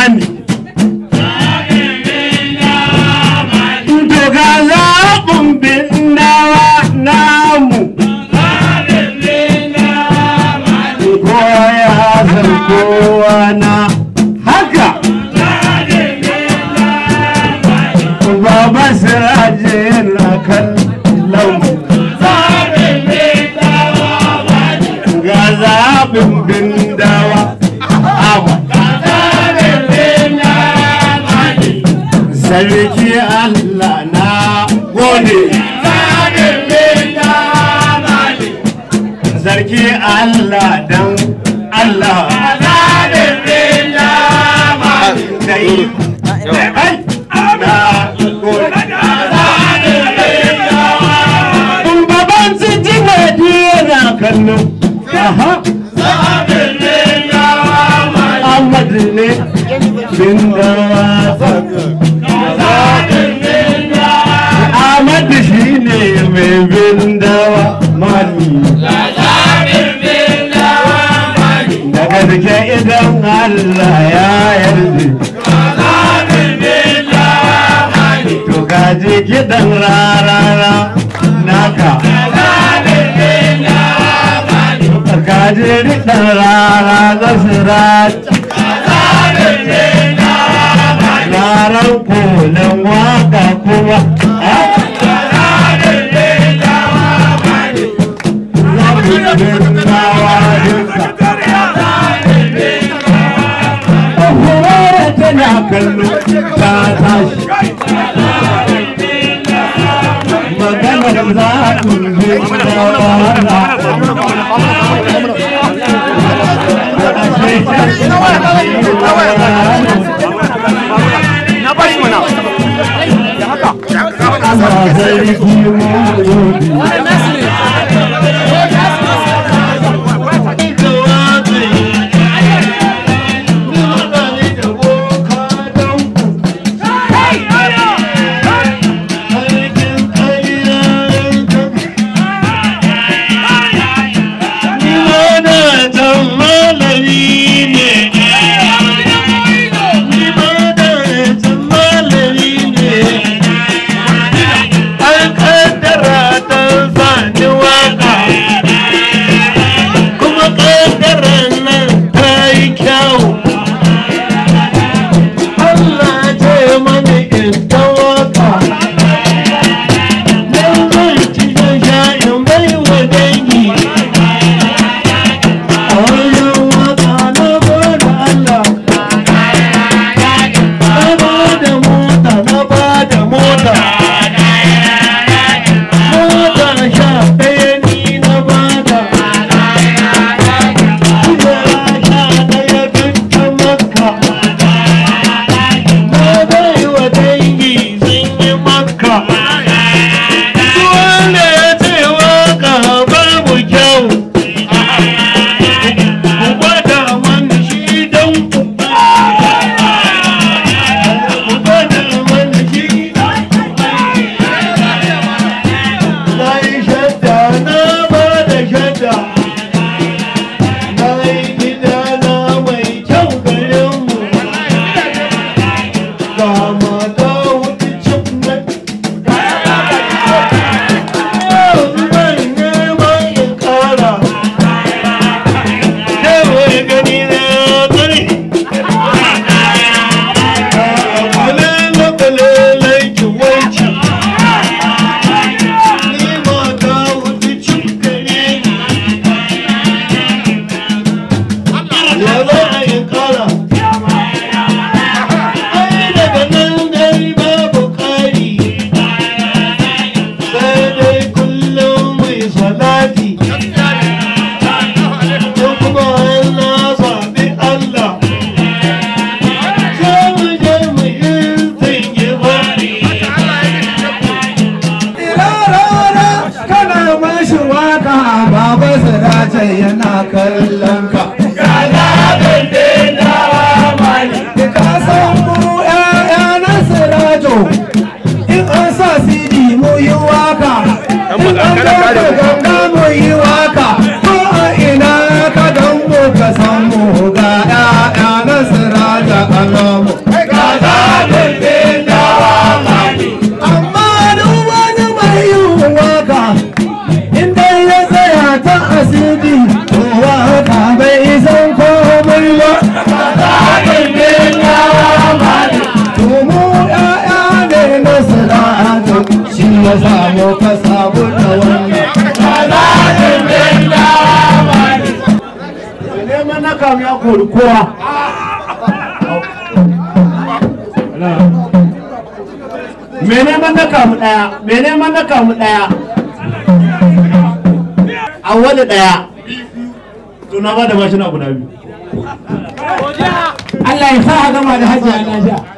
sani. To ga zaɓin bindawa namu. Kowa ya san kowa na haka. Baba Siraje na kallon ga zaɓin bindawa. Sarki Allah na gode. Sarki Allah dan Allah. Na gode. Baban su jina yana kallo. Aha. Ahmad ne bindawa. Ahmad shi ne mai bindawa mali. Da gaske idan Allah ya yarda. To kaji kiɗan rarara naka. Kaji riɗan rara na sirat. Raran kolin waka kuma. Tana kallo ta tashi. Maganar zaɓin Na bashi mana. Ya haka. An kaddara ta sa rabu da wannan. Neman na kam ya kori kowa. Me neman na kamu ɗaya, me neman na kamu ɗaya. A wani ɗaya. To na ba da mashina guda biyu. Allah ya sa a gama da hajiya lafiya.